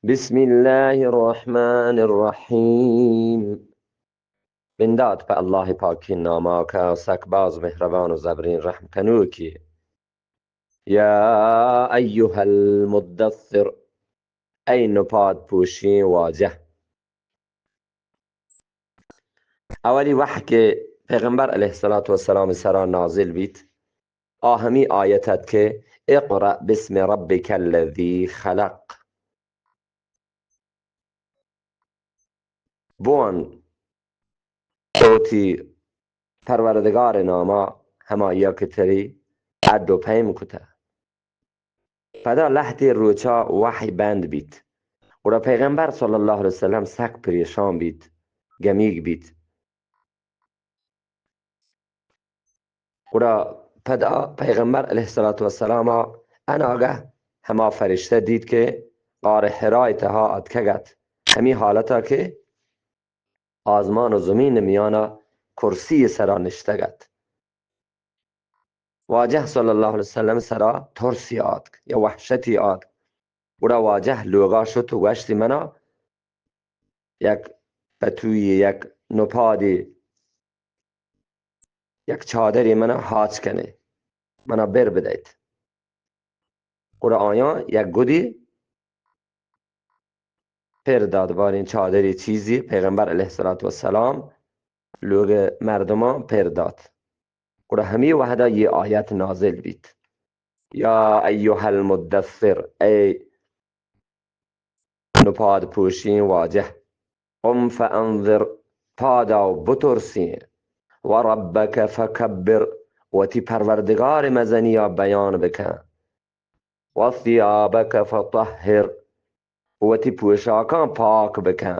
بسم الله الرحمن الرحيم. بندات په الله پاکیں ناما که سک باز مهربان و زبرین رحم کنوکی. يا أيها المدثر، ای نپاد پوشیں واجه. اولی وحی که پیغمبر علیه الصلاة والسلام سرا نازل بیت، آ همی آیت ات که اقرأ باسم ربك الذي خلق. بوان چہ وتی پروردگار ناما، ہمایا کہ تری اڈ و پیم کتہ. پدا لہتے روچا وحی بند بیت. گڑا پیغمبر صلی اللہ علیہ وسلم سک پریشان بیت، گمیگ بیت. گڑا پدا پیغمبر علیہ الصلوۃ والسلام اناگہ ہما فرشتہ دیت کہ غار حراء تہا اتکگ ات، ہمی حالتا کہ آزمان و زمین میانا کرسی سرا نشتگ ات. واجہ صلی اللہ علیہ وسلم سرا ترسی آتک یا وحشتی آتک. گڑا واجہ لوگا شت و گوشتی، منا یک پتوی، یک نپادی، یک چادری منا ہاچ کنے، منا بر بدیت. گڑا آیاں یک گدی پر دات، باریں چادری چیزی پیغمبر علیہ الصلوۃ والسلام لوگ مردمان پر دات. گڑا ہمی وہدا یہ آیت نازل بیت، یا ایھا المدثر، اے نپاد پوشیں واجہ، قم فانذر، پادا و بترسیں، و ربک فکبر، وتی پروردگار مزنیا بیان بکن، و ثیابک فطہر، وتی پوشاکاں پاک بکن.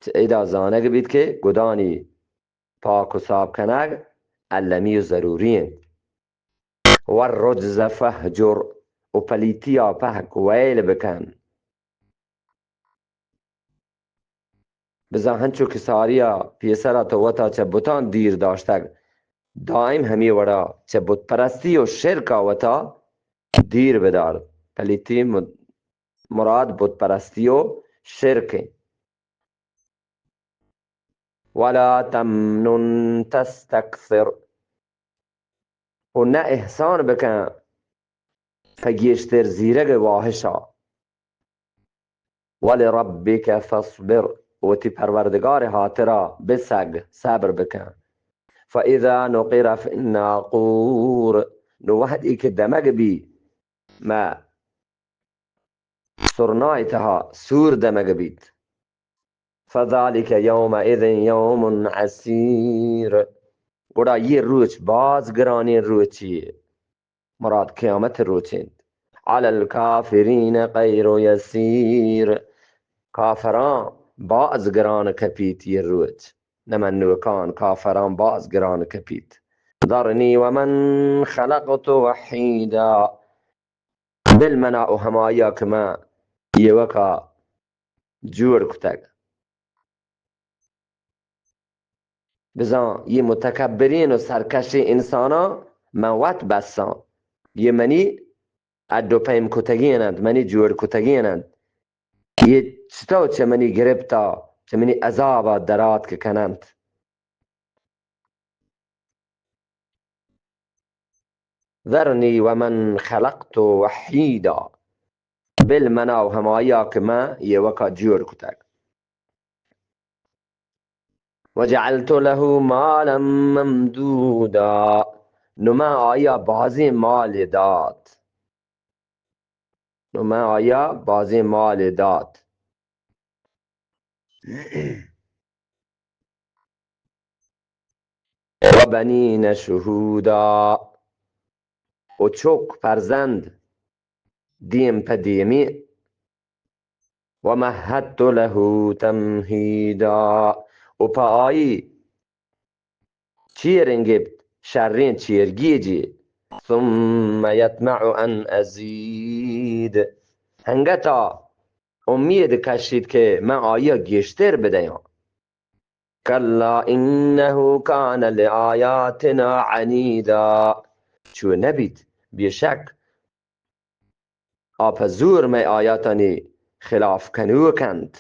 چہ ایدا زانگ بیت کہ گدانی پاک و صاف کنگ المی و ضروری انت. والرجز فاہجر، و پلیتیا پہک ویل بکن. بزاں ہنچو کہ ساریا پیسرا تو وتا چہ بتان دیر داشتگ، دائم ہمی وڑا چہ بت پرستی و شرکا وتا دیر بدار. پلیتی م-، مراد بت پرستی و شرک انت. ولا تمنن تستکثر، و نہ احسان بکن پہ گیشتر زیرگ واہشا. ولربک فاصبر، وتی پروردگار ہاترا بسگ، صبر بکن. فاذا نقر فی الناقور، نو وہدی کہ دمگ بی مہ سرنائے تہا سور دمگ بیت. فذلک یومئذ یوم عسیر، گڑا یہ روچ باز گرانیں روچی، مراد قیامت روچ انت. علی الکافرین غیر یسیر، کافراں باز گران کپیت یہ روچ، نمنوکان کافراں باز گران کپیت. ذرنی ومن خلقت وحیدا، بل منا و ہمایا کہ من ایوکا جوڑ کتگ. بزاں یہ متکبرین و سرکشیں انساناں من وت بساں. یہ منی اڈ و پیم کتگین انت، منی جوڑ کتگین انت. یہ چتو چہ منی گرپتا، چہ منی عذابا دراتک کننت. ذرنی ومن خلقت وحیدا، بل منا و ہمایا کہ من ایوکا جوڑ کتگ. وجعلت له مالا ممدودا، نو من آیا بازیں مال دات. نو من آیا بازیں مال دات. وبنین شهودا، و چک فرزند دیم پہ دیمی. ومهدت له تمهیدا، و پہ آئی چیر انگپت شریں چیرگیجی. ثم یطمع ان ازید، انگتا امید کشیت کہ من آیا گیشتر بدیاں. کلا انه کان لآیاتنا عنیدا، چو نبیت، بے شک آ پہ زور مئے آیاتانی خلاف کنوک انت۔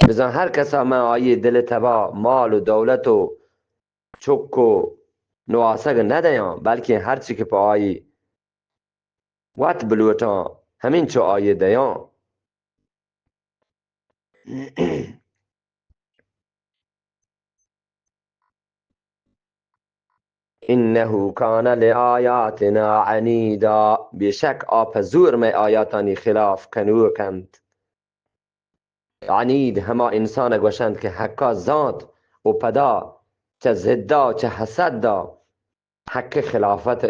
بزاں ہر کسا من آئی دل تبا مال و دولت و چک و نواسگ نہ دیاں، بلکیں ہرچی کہ پہ آئی وت بلوٹاں، ہمینچو آئی دیاں۔ انه کان لآیاتنا عنیدا، بے شک آ پہ زور مئے آیاتانی خلاف کنوک انت۔ عنید ہما انسان ء گوشنت کہ حقا زانت و پدا چہ ضدا و چہ حسدا حق خلافت،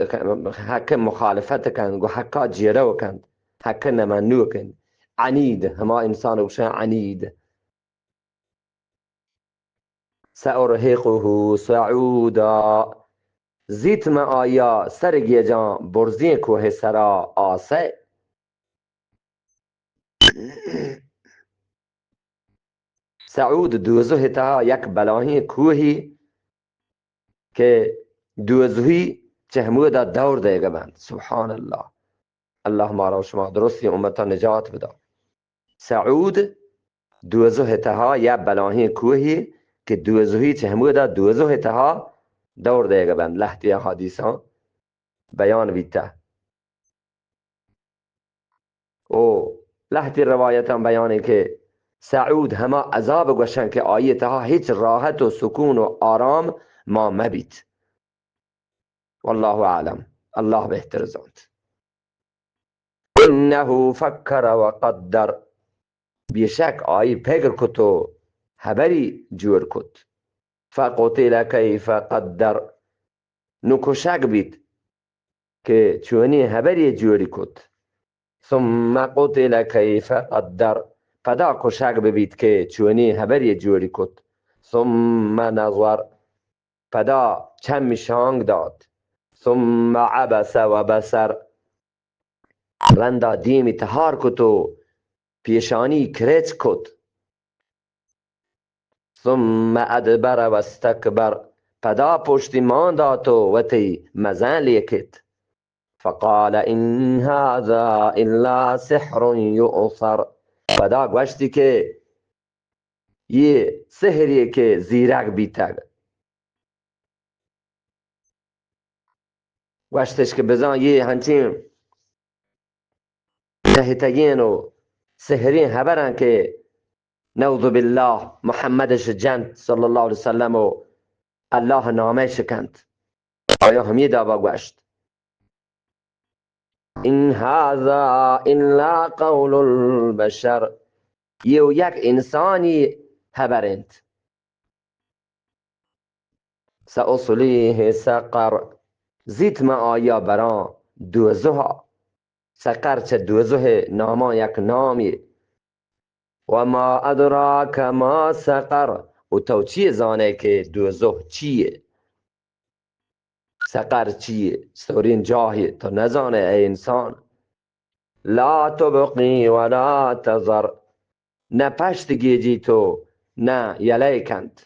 حق مخالفت کنت، گو حقا جیڑو کنت، حق نمنو کنت۔ عنید، ہما انسان گوشن عنید۔ سأرهقه صعودا، زیت من آیا سر گیجاں برزیں کوہ سرا آسے۔ سعود دوزہ تہا یک بلاہیں کوہی کہ دوزہی چہ ہمودا دور دئیگ بنت۔ سبحان اللہ۔ اللہ مارا و شما درستیں امتا نجات بدا۔ سعود دوزہ تہا یا بلاہیں کوہی کہ دوزہی چہ ہمودا دوزہ تہا دور دئیگ بنت۔ لہتے احادیثاں بیان بیتہ۔ او لہتے روایتاں بیان انت کہ سعود ہما عذاب گوشن کہ آئی تہا ہچ راحت و سکون و آرام ما مبیت۔ واللہ اعلم، اللہ بہتر زانت۔ انه فکر وقدر، بے شک آئی پگر کت و ہبری جوڑ کت۔ فقتل کیف قدر، نو کشگ بیت کہ چونیں ہبری جوڑی کت۔ ثم قتل کیف قدر، پدا کشگ ببیت کہ چونیں ہبری جوڑی کت۔ ثم نظر، پدا چمی شانگ دات۔ ثم عبس و بسر، رندا دیمی تہار کت و پیشانی کرچ کت۔ ثم ادبر واستکبر، پدا پشتی مان دات و وتی مزن لیکت۔ فقال ان هذا الا سحر یؤثر، پدا گوشتی کہ یہ سحری کہ زیرگ بیتگ۔ گوشتش کہ بزاں یہ ہنچیں نہتگین و سحریں ہبراں کہ نعوذ باللہ محمدش جنت صلی اللہ علیہ وسلم و اللہ نامش کنت۔ آیا ہمیں دابا گوشت۔ ان هذا الا قول البشر، یہ و یک انسانی ہبر انت۔ سأصلیه سقر، زیت من آیا براں دوزہا۔ سقر چہ دوزہ نامان یک نامی۔ وما ادراک ما سقر، و تو چی زانے کہ دوزہ چیے؟ سقر چیے؟ سورین جاہے تو نزانے اے انسان۔ لا تبقی ولا تذر، نہ پشت گیجیت و نہ یلہ کنت۔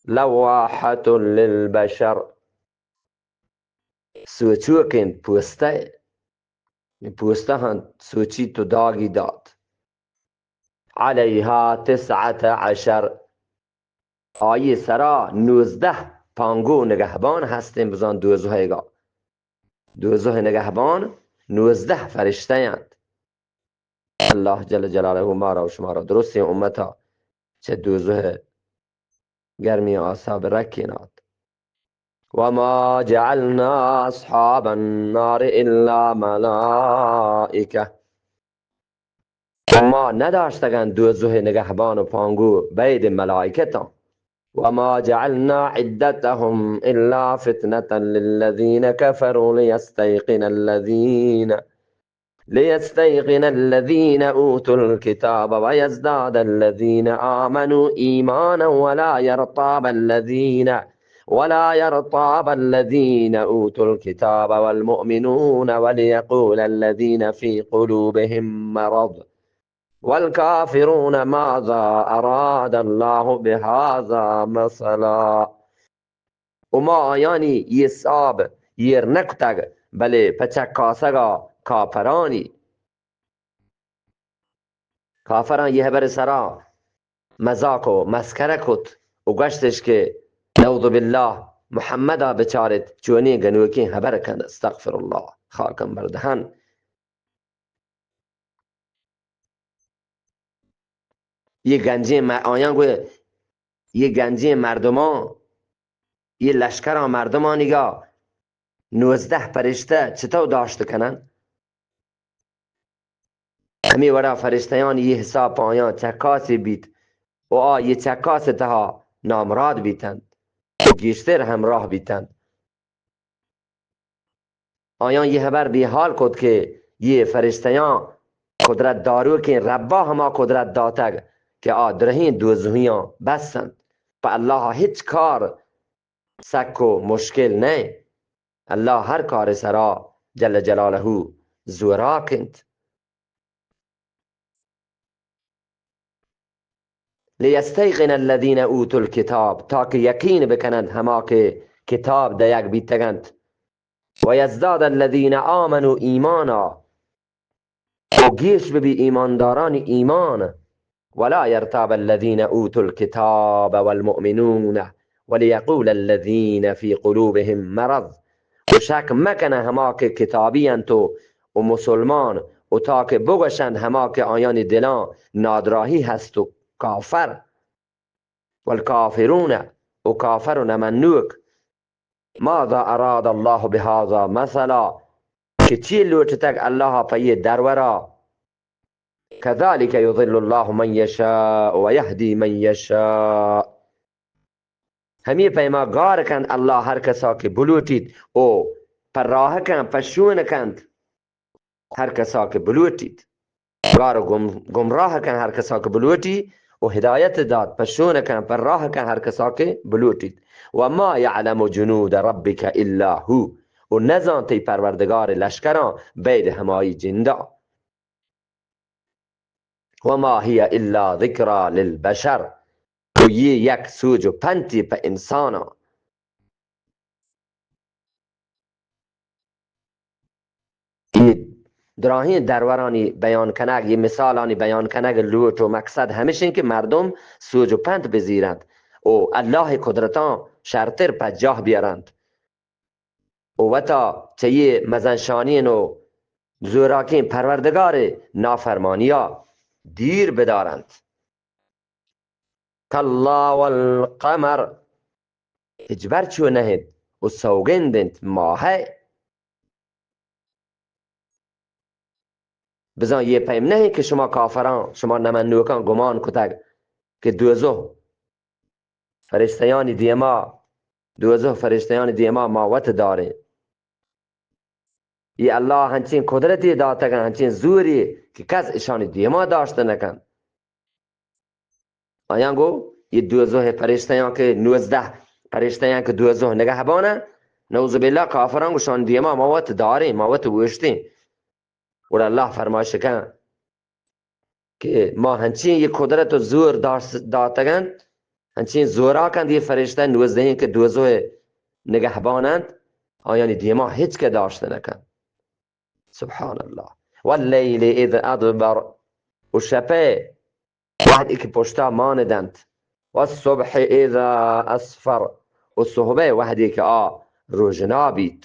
لواحة للبشر، سوچوک انت پوستہ، پوستہ انت سوچیت و داگی دات۔ علیها تسعة عشر، آئی سرا نوزدہ پانگو نگہبان ہستیں بزاں دوزہیگا۔ دوزہ نگہبان نوزدہ فرشتہ انت۔ اللہ جل جلالہ مارا و شمارا درستیں امتا چہ دوزہ گرمی آسا برکینات۔ وما جعلنا اصحاب النار الا ملائکہ۔ و ما نداشتگن دوزہ نگہبان و پانگو بید ملائکتاں۔ وما جعلنا عدتهم الا فتنة للذين كفروا ليستيقن الذين، ليستيقن الذين أوتوا الكتاب ويزداد الذين آمنوا إيمانا ولا يرتاب الذين، ولا يرتاب الذين أوتوا الكتاب والمؤمنون وليقول الذين في قلوبهم مرض والكافرون ماذا أراد الله بهذا مثلا۔ و ما آیانی یہ حساب، ایر نہ کتگ، بلے پہ چکاسگ ءَ کافرانی، کافراں یہ ہبر سرا مزاق و مسخرہ کت و گوشتش کہ نعوذ باللہ، محمد ءَ بچارت چونیں گنوکیں ہبر کن، استغفر اللہ، خاکم بردہن۔ یہ گنجیں م-، آیاں گو یہ گنجیں مردماں، یہ لشکراں مردمانیگا نوزدہ فرشتہ چتو داشت کنن؟ ہمے وڑا فرشتیانی یہ حساب آیاں چکاسے بیت و آ یہ چکاس تہا نامراد بیتنت و گیشتر ہمراہ بیتنت۔ آیاں یہ ہبر بے حال کت کہ یہ فرشتیاں قدرت داروکیں ربا ہما قدرت داتگ کہ آ درہیں دوزہیاں بس انت۔ پہ اللہ ہچ کار سک و مشکل نئے۔ اللہ ہر کار سرا جل جلالہ زوراک انت۔ لیستیقن الذین اوتوا الکتاب، تاکہ یقین بکنند ہما کہ کتاب دیگ بیتگنت، و یزداد الذین آمنوا ایمانا، و گیش ببی ایماندارانی ایمان، ولا یرتاب الذین اوتوا الکتاب والمؤمنون، ولیقول الذین فی قلوبهم مرض، و شک مکنہ ہما کہ کتابی انت و، و مسلمان، و تا کہ بگوشند ہما کہ آیانی دلاں نادراہی ہست و کافر، والکافرون، و کافر و نمنوک، ماذا اراد اللہ بهذا مثلا، کہ چی لوٹتگ اللہ پہ یہ درورا، کذالک یضل اللہ من یشاء و یهدی من یشاء۔ ہمے پیما گار کنت اللہ ہر کسا کہ بلوٹیت و پہ راہ کنت، پشون کنت ہر کسا کہ بلوٹیت۔ گار و گم-، گمراہ کنت ہر کسا کہ بلوٹی و ہدایت دات، پشون کنت، پہ راہ کنت ہر کسا کہ بلوٹیت۔ وما یعلم جنود ربک الا هو، و نزانت تئی پروردگار لشکراں بید ہمائی جندا۔ وما هي الا ذکری للبشر، و یہ یک سوج و پنتی پہ انساناں۔ یہ دراہیں درورانی بیان کنگ، یہ مثالانی بیان کنگ لوٹ و مقصد ہمیش انت کہ مردم سوج و پنت بزیرنت و اللہ قدرتاں شرتر پجاہ بیارنت۔ و وتا چہ یہ مزن شانین و زوراکیں پروردگار نافرمانیا دیر بدارنت۔ کلا والقمر، ہچبر چو نہ انت و سوگند انت ماہ ء۔ بزاں یہ پیم نہ انت کہ شما کافراں، شما نمنوکاں گمان کتگ کہ دوزہ فرشتیانی دیما، دوزہ فرشتیانی دیما ما وت داریں۔ یہ اللہ ہنچیں قدرتی داتگن، ہنچیں زوری کہ کس اشانی دیما داشت نہ کن۔ آیاں گو یہ دوزہ فرشتیاں کہ نوزدہ فرشتیاں کہ دوزہ نگہبان انت، نعوذ باللہ کافراں گو شان دیما ما وت داریں، ما وت اوشتیں۔ گڑا اللہ فرمائش کن کہ ما ہنچیں یہ قدرت و زور داشت، داتگ انت، ہنچیں زوراک انت یہ فرشتہ نوزدہیں کہ دوزہ نگہبان انت، آیانی دیما ہچ کہ داشت نہ کن۔ سبحان اللہ۔ واللیل اذ ادبر، و شپے وہدے کہ پشتا مان دنت، والصبح اذا اسفر، و صحبے وہدے کہ آ روژنا بیت۔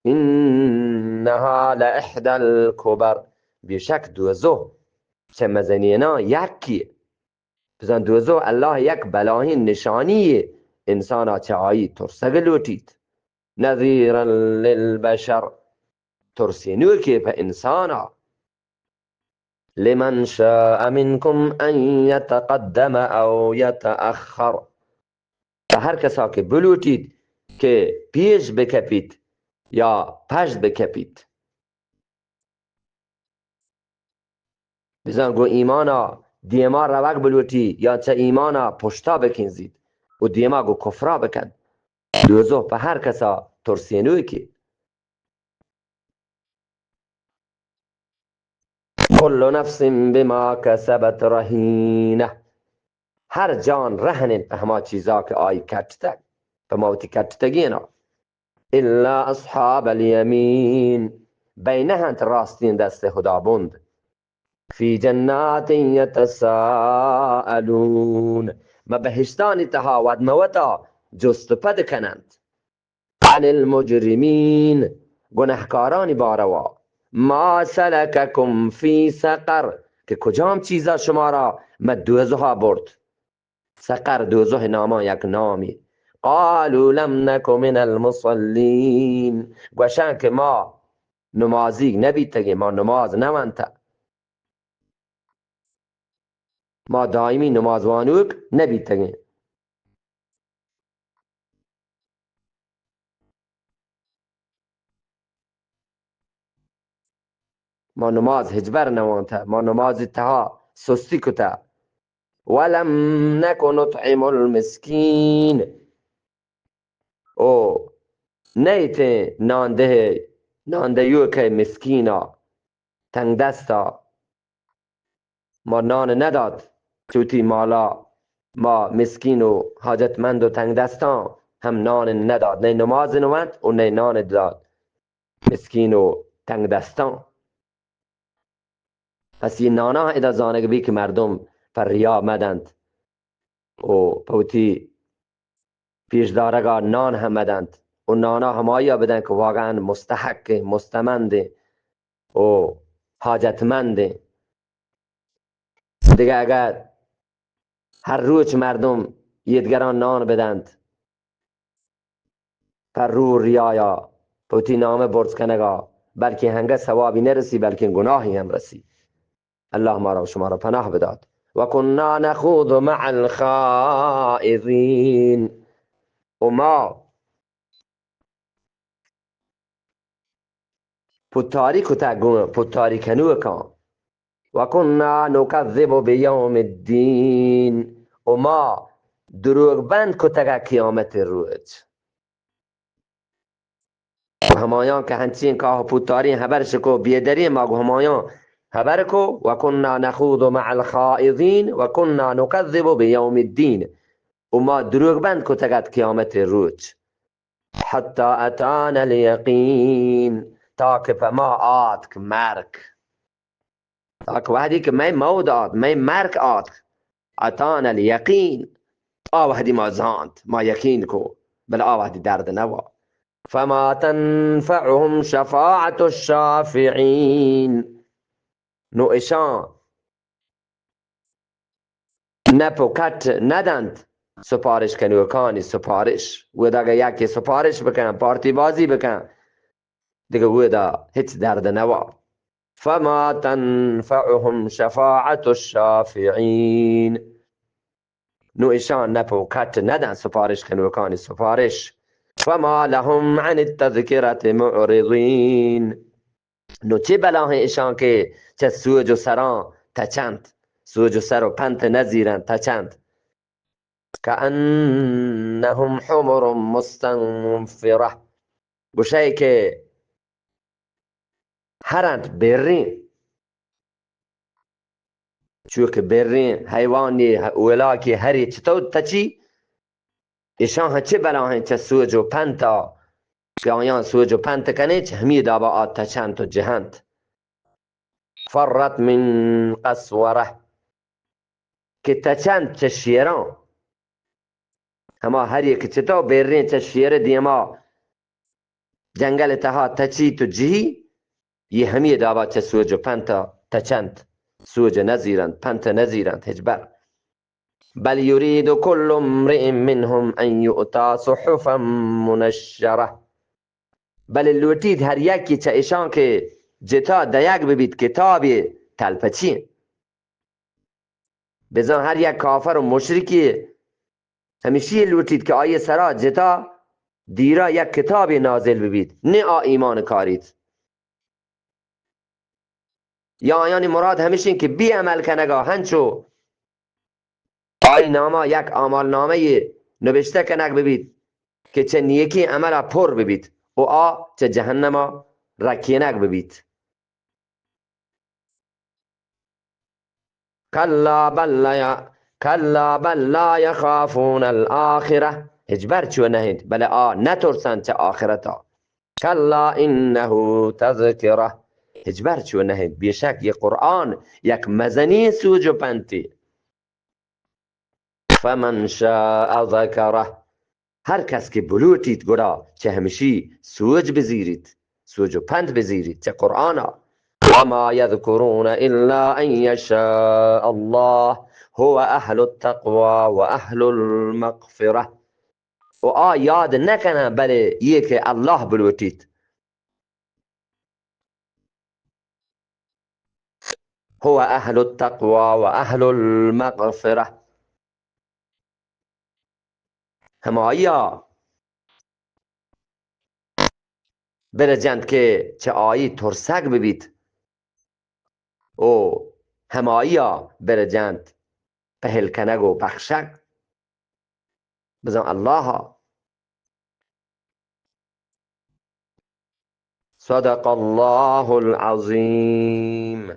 انها لإحدى الكبر، بے شک دوزہ چہ مزنیناں یکے۔ بزاں دوزہ اللہ یک بلاہیں نشانی یے، انسانا چہ آئی ترسگ لوٹیت۔ نذیرا للبشر، ترسینوکے پہ انسانا۔ لمن شاء منكم أن يتقدم أو يتأخر۔ پہ ہر کسا کہ بلوٹیت کہ پیش بکپیت یا پشت بکپیت۔ بزاں گوں ایمانا دیما روگ بلوٹی یا چہ ایمانا پشتا بکنزیت و دیما گوں کفرا بکن۔ دوزہ پہ ہر کسا ترسینوکے۔ کل نفس بما کسبت رهینة۔ ہر جان رہن انت پہ ہما چیزا کہ آئی کٹتگ، پہ ما وتی کٹتگینا۔ إلا أصحاب اليمين، بئے نہ انت راستیں دست خدابند. في جنات يتساءلون، ما بہشتانی تہا وت مہ وتا جست و پد کننت. عن المجرمين، گناہکارانی باروا. ما سلككم في سقر، کہ کجام چیزا شمارا مہ دوزہا برت. سقر، دوزہ ناما یک نامی. قالوا لم نك من المصلين، گوشن کہ ما نمازیگ نبیتگیں، ما نماز نونتہ. ما دائمی نماز وانوک نبیتگیں. ما نماز ہچبر نوانتہ، ما نماز تہا سستی کتہ. ولم نك نطعم المسكين، او نئیتیں نان دہ، نان دیوکئے مسکینا، تنگ دستا. ما نان ندات چوتی مالا، ما مسکین و حاجتمند و تنگ دستان ہم نان ندات، نئے نماز نوانت و نئے نان دات مسکین و تنگ دستان. پس یہ نانا ادا زانگ بی کہ مردم پر ریا مدنت و پہ وتی پیش دارگا نان ہم مدنت و نانا ہمایا بدن کہ واقعاً مستحق، مستمند و حاجتمند. دگہ اگر ہر روچ مردم یہ دگران نان بدنت، پر رو ریایا، پہ وتی نام برز کنگا، بلکہ ہنگہ ثوابی نرسی، بلکہ گناہی ہم رسی. اللہ مارا و شمارا پناہ بدات. وكنا نخوض مع الخائضين، و ما پتاری کتگ گوں پتاری کنوکاں. وكنا نكذب بيوم الدين، و ما دروگ بند کتگ قیامت روچ. و ہمایاں کہ ہنچیں کاہ و پتاریں ہبر شکو بیدریں، ما گو ہمایاں ہبر کو. وكنا نخوض مع الخائضين وكنا نكذب بيوم الدين، و ما دروگ بند کتگ ات قیامت روچ. حتى أتانا اليقين، تا کہ پہ ما آتک مرگ. تا کہ وہدی کہ مئے موت آت، مئے مرگ آت، أتانا اليقين، آ وہدی ما زانت، ما یقین کو، بل آ وہدی درد نوا. فما تنفعهم شفاعة الشافعين، نو اشان نپ و کٹ ندنت سپارش کنوکانی سپارش. و دگہ یکی سپارش بکن، پارتی بازی بکن، دگہ ودا ہچ درد نوا. فما تنفعهم شفاعة الشافعين، نو اشان نپ و کٹ ندن سپارش کنوکانی سپارش. فما لهم عن التذكرة معرضين، نو چے بلاہیں اشاں کہ چہ سوج و سراں تچنت، سوج و سر و پنت نزیرنت، تچنت. كأنهم حمر مستنفرة، گوشئے کہ ہر انت بریں، چو کہ بریں حیوانی، اولاکی ہری چتو تچی، اشاں ہنچے بلاہیں چہ سوج و پنتا کہ آیاں سوج و پنت کنیں، چہ ہمی دابا آ تچنت و جہنت. فرت من قسورة، کہ تچنت چہ شیراں. ہما ہر یک چتو بیریں چہ شیر دیما جنگل تہا تچیت و جہی، یہ ہمی دابا چہ سوج و پنتا تچنت، سوج نزیرنت، پنت نزیرنت ہچبر. بل يريد كل امرئ منهم أن يؤتى صحفا منشرة، بلے لوٹیت ہر یکی چہ اشاں کہ جتا دئیگ ببیت کتابے تلپچی. بزاں ہر یک کافر و مشرکی ہمشی لوٹیت کہ آئی سرا جتا دیرا یک کتابے نازل ببیت، نہ آ ایمان کاریت. یا آیانی مراد ہمشیں کہ بی عمل کنگا ہنچو آئی ناما یک اعمال نامہ یے نبشتہ کنگ ببیت کہ چہ نیکی عملا پر ببیت و آ چہ جہنما رکینگ ببیت. كلا بل لا ي-، كلا بل لا يخافون الآخرة، ہچبر چو نہ انت، بلے آ نہ ترسنت چہ آخرتا۔ کلا انه تذکرہ، ہچبر چو نہ انت، بے شک یہ قرآن یک مزنیں سوج و پنتے۔ فمن شاء ذکرہ، ہر کس کہ بلوٹیت گڑا چہ ہمشی سوج بزیریت، سوج و پند بزیریت چہ قرآنا۔ وما یذکرون الا ان یشاء اللہ، هو اہل التقوی و اہل المغفرہ۔ و آ یاد نہ کناں بلے یہ کہ اللہ بلوٹیت۔ هو اہل التقوی و اہل المغفرہ۔ ہمایا برجنت کہ چہ آئی ترسگ ببیت و ہمایا برجنت پہل کنگ و بخشگ۔ بزاں اللہ۔ صدق اللہ العظیم۔